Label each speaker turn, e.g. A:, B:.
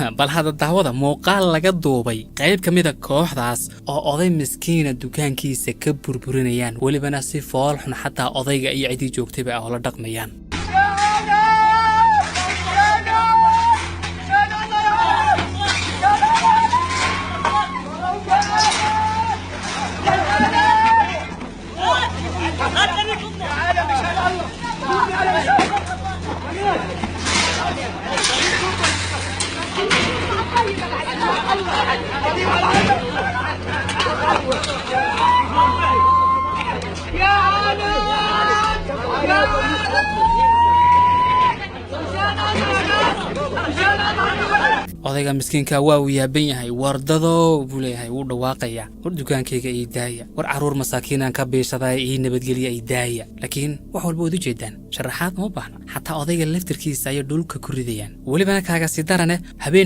A: Bal hadda daawada muuqaal laga duubay qayb ka mida kooxdaas oo oday miskiina dukaankiisa ka burburinayaan, welibana si fool xun xataa odayga iyo cidii joogtayba ah oo la dhaqmayaan. Odayga miskiinka waa uu yaaban yahay. "Wardadow," buu leeyahay, wuu dhawaaqaya, "war dukaankayga ii daaya, war carruur masaakiinaan ka biishaday, ii nabadgelya, ii daaya." Laakiin wax walba waad u jeedaan, sharaxaad uma baahna. Xataa odayga laftirkiisa ayay dhulka ku ridayaan. Welibana kaaga sii darane habeen.